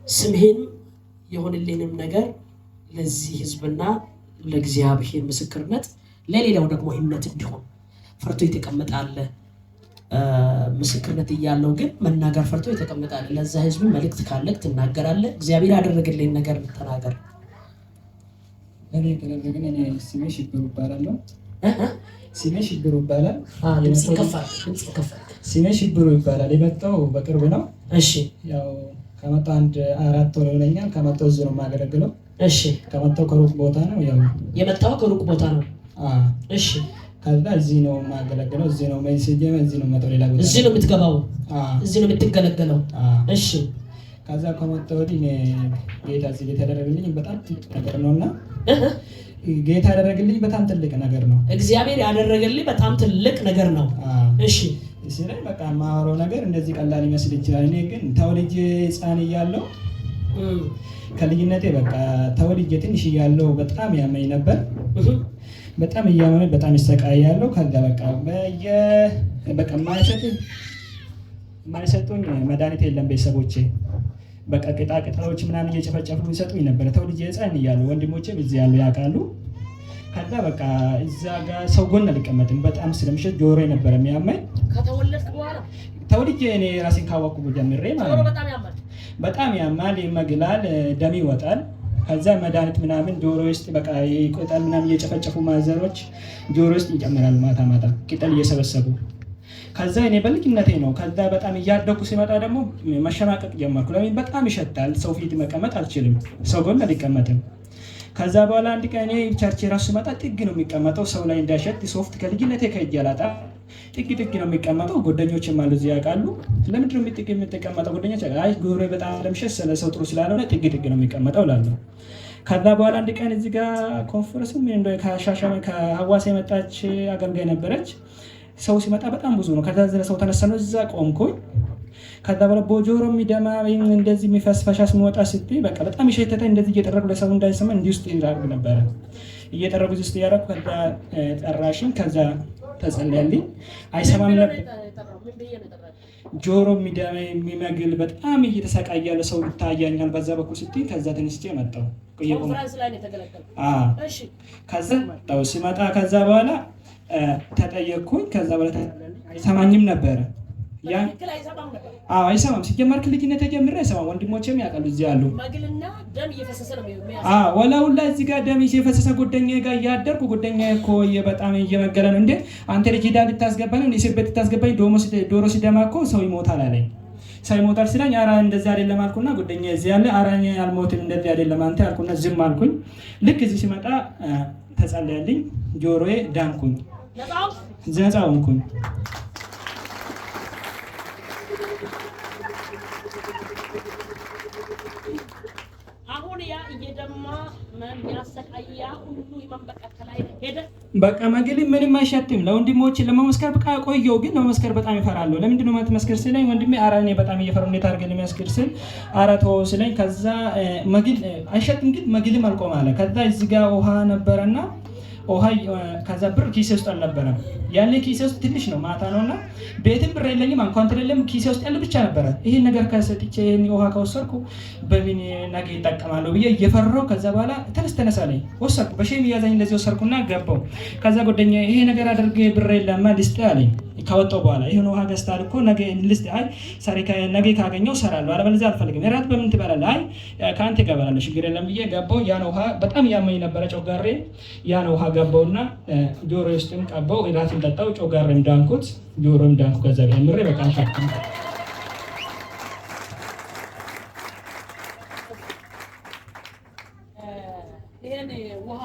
ስምህን የሆንልንም ነገር ለዚህ ሕዝብና ለእግዚአብሔር ምስክርነት ለሌላው ደግሞ እምነት እንዲሆን። ፈርቶ የተቀመጠ አለ። ምስክርነት እያለው ግን መናገር ፈርቶ የተቀመጠ አለ። ለዛ ሕዝብ መልእክት ካለክ ትናገራለህ። እግዚአብሔር ያደረገልህን ነገር ተናገር። እኔ የተደረገን እኔ ስሜ ሽብሩ እባላለሁ። ስሜ ሽብሩ ይባላል። ድምፅ ከፍ ድምፅ ከፍ። ስሜ ሽብሩ ይባላል። የመጣው በቅርብ ነው። እሺ። ያው ከመጣሁ አንድ 4 ወር ይሆነኛል። ከመጣሁ እዚህ ነው የማገለግለው። እሺ። ከመጣሁ ከሩቅ ቦታ ነው። ያው የመጣው ከሩቅ ቦታ ነው። እሺ። ከዛ እዚህ ነው የማገለግለው። እዚህ ነው message፣ እዚህ ነው የመጣው። ሌላ ቦታ እዚህ ነው የምትገባው፣ እዚህ ነው የምትገለገለው። እሺ። ከዛ ከመጣሁ ወዲህ እኔ ጌታ እዚህ ቤት ያደረገልኝ በጣም ትልቅ ነገር ነውና ጌታ ያደረገልኝ በጣም ትልቅ ነገር ነው። እግዚአብሔር ያደረገልኝ በጣም ትልቅ ነገር ነው። እሺ። ሲለኝ በቃ የማወራው ነገር እንደዚህ ቀላል ይመስል ይችላል። እኔ ግን ተወልጄ ሕፃን እያለሁ ከልጅነቴ በቃ ተወልጄ ትንሽ እያለሁ በጣም ያመኝ ነበር። በጣም እያመመኝ በጣም ይሰቃያለሁ። ከዛ በቃ በየ በቃ የማይሰጡኝ መድኃኒት የለም። ቤተሰቦቼ በቃ ቅጣ ቅጠሎች ምናምን እየጨፈጨፉ ይሰጡኝ ነበር። ተወልጄ ሕፃን እያለሁ ወንድሞቼ እዚህ ያሉ ያውቃሉ። ከዛ በቃ እዛ ጋር ሰው ጎን አልቀመጥም። በጣም ስለምሸት ጆሮ ነበር የሚያመኝ። ከተወለድክ በኋላ? ተወልጄ እኔ ራሴን ካወቅኩ ጀምሬ ማለት ነው። በጣም ያማል፣ በጣም ያማል፣ ይመግላል፣ ደም ይወጣል። ከዛ መድኃኒት ምናምን ጆሮ ውስጥ በቃ ቅጠል ምናምን እየጨፈጨፉ ማዘሮች ጆሮ ውስጥ ይጨምራሉ፣ ማታ ማታ ቅጠል እየሰበሰቡ። ከዛ እኔ በልጅነቴ ነው። ከዛ በጣም እያደኩ ሲመጣ ደግሞ መሸማቀቅ ጀመርኩ። ለምን በጣም ይሸታል። ሰው ፊት መቀመጥ አልችልም። ሰው ጎን አልቀመጥም። ከዛ በኋላ አንድ ቀን እኔ church ራሱ ሲመጣ ጥግ ነው የሚቀመጠው፣ ሰው ላይ እንዳይሸት። ሶፍት ከልጅነቴ ከእጄ አላጣም። ጥግ ጥግ ነው የሚቀመጠው። ጓደኞችም አሉ እዚህ ያውቃሉ። ለምንድን ነው ጥግ የምትቀመጠው? ጓደኞች አይ ጉሮሮዬ በጣም ለምሸት ስለ ሰው ጥሩ ስላልሆነ ጥግ ጥግ ነው የሚቀመጠው እላለሁ። ከዛ በኋላ አንድ ቀን እዚህ ጋር ኮንፈረንስ ምን እንደው ከሻሸመኔ ከሐዋሳ የመጣች አገልጋይ ነበረች። ሰው ሲመጣ በጣም ብዙ ነው። ከዛ ሰው ተነሳ ነው እዛ ቆምኩኝ። ከዛ በኋላ በጆሮ የሚደማ እንደዚህ የሚፈስ ፈሳሽ የሚወጣ ስትይ በቃ በጣም የሸተተ እንደዚህ እየጠረጉ ለሰው እንዳይሰማ እንዲህ ውስጥ ይላሉ ነበረ። እየጠረጉ ውስጥ እያደረኩ ከዛ ጠራሽኝ። ከዛ ተጸለያልኝ። አይሰማም ነበር። ጆሮ የሚደማ የሚመግል በጣም እየተሰቃየ ያለ ሰው ይታያኛል በዛ በኩል ስትይ ከዛ ተነስቼ መጣሁ። ከዛ መጣሁ። ሲመጣ ከዛ በኋላ ተጠየቅኩኝ። ከዛ በኋላ አይሰማኝም ነበረ። አዎ አይሰማም። ሲጀመር ከልጅነት ጀምሬ አይሰማም። ወንድሞቼም ያውቃሉ እዚህ ያሉ። አዎ ወላውላ እዚህ ጋር ደም እየፈሰሰ ጓደኛዬ ጋር እያደርኩ ጓደኛዬ እኮ በጣም እየመገለ ነው። እንዴ አንተ ልጅ ሂዳ ልታስገባኝ ነው? እስር ቤት ልታስገባኝ? ዶሮ ሲደማ እኮ ሰው ይሞታል አለኝ። ሰው ይሞታል ሲለኝ ኧረ እንደዚህ አይደለም አልኩና ጓደኛዬ እዚህ ያለ ኧረ እኔ አልሞትም እንደዚህ አይደለም አንተ አልኩና ዝም አልኩኝ። ልክ እዚህ ሲመጣ ተጸለየልኝ። ጆሮዬ ዳንኩኝ፣ ነፃ ሆንኩኝ። አሁን ያ እየደማ የሚያሰቃያ ሁሉ ህመም በቃ ከላይ ሄደ። በቃ መግል ምንም አይሸትም። ለወንድሞች ለመመስከር በቃ ቆየው፣ ግን ለመመስከር በጣም ይፈራለሁ። ለምንድን ነው የማትመስክር ሲለኝ ወንድሜ ኧረ እኔ በጣም እየፈራሁ እንዴት አድርገህ ልመስክር ስል ኧረ ተወው ሲለኝ ከዛ መግል አይሸትም፣ ግን መግልም አልቆም አለ። ከዛ እዚህ ጋር ውሃ ነበረና ውሃ ከዛ ብር ኪሴ ውስጥ አልነበረም። ያኔ ኪሴ ውስጥ ትንሽ ነው ማታ ነውና ቤትም ብር የለኝም፣ account የለም፣ ኪሴ ውስጥ ያለ ብቻ ነበረ። ይሄን ነገር ከሰጥቼ ይሄን ውሃ ከወሰድኩ በምን ነገ ይጠቀማለሁ ብዬ እየፈራሁ ከዛ በኋላ ተነስ ተነስ አለኝ። ወሰድኩ፣ በ shame እያዘኝ እንደዚህ ወሰድኩና ገባው። ከዛ ጓደኛዬ ይሄ ነገር አድርጌ ብር የለማ ልስጥ አለኝ። ካወጣው በኋላ ይሄን ውሃ ገዝተሃል እኮ ነገ ልስጥ። አይ ሰሪ ነገ ካገኘው እሰራለሁ፣ አለበለዚያ አልፈልግም። እራት በምን ትበላለህ? አይ ከአንተ ጋር እበላለሁ ችግር የለም ብዬ ገባው። ያን ውሃ በጣም ያመኝ ነበረ ጨጓሬ። ያን ውሃ ገባውና ጆሮ ውስጥም ቀባው፣ እራትም ጠጣው፣ ጨጓሬም ዳንኩት፣ ጆሮም ዳንኩ። ከዛ ጀምሬ በቃ አልታከምኩም። ይሄን ውሃ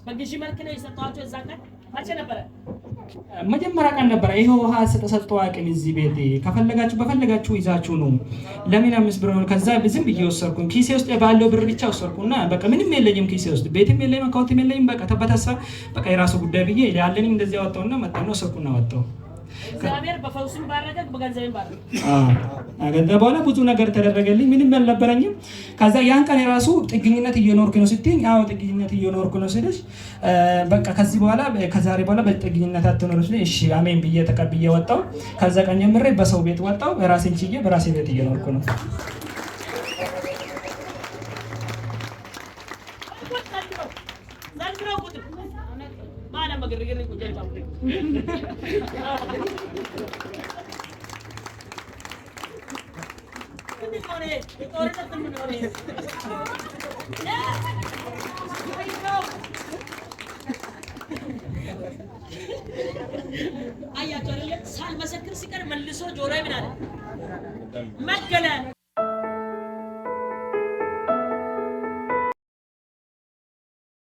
በግዢ መልክ ነው የሰጧቸው። እዛ ቀን መቼ ነበረ? መጀመሪያ ቀን ነበረ። ይሄ ውሃ ተሰጥቶ አቅም እዚህ ቤት ከፈለጋችሁ በፈለጋችሁ ይዛችሁ ነው። ለምን 5 ብር ነው? ከዛ ዝም ብዬ ወሰድኩኝ። ኪሴ ውስጥ ባለው ብር ብቻ ወሰድኩና በቃ ምንም የለኝም ኪሴ ውስጥ ቤትም የለኝም account ም የለኝም። በቃ ተበተሳ በቃ የራሱ ጉዳይ ብዬ ያለኝ እንደዚህ አወጣውና መጣና ወሰድኩና ወጣው። እግዚአብሔር በፈውስም ባረከ፣ በገንዘብም ባረከ። ከዛ በኋላ ብዙ ነገር ተደረገልኝ። ምንም አልነበረኝም። ከዛ ያን ቀን የራሱ ጥግኝነት እየኖርክ ነው ስትይኝ፣ አዎ ጥግኝነት እየኖርኩ ነው ስልሽ፣ በቃ ከዚህ በኋላ ከዛሬ በኋላ በጥግኝነት አትኖር ስልሽ፣ እሺ አሜን ብዬ ተቀብዬ ወጣሁ። ከዛ ቀን ጀምሬ በሰው ቤት ወጣሁ። ራሴን ችዬ በራሴ ቤት እየኖርኩ ነው። ጉድ ዘንድሮ፣ ዘንድሮ ጉድ ማለም በግርግር ቁጭ። ጦርነት ምን ሆነ? አያቸው አይደለ? ሳልመሰክር ሲቀር መልሶ ጆሮዬ ምን አለ? መገለ።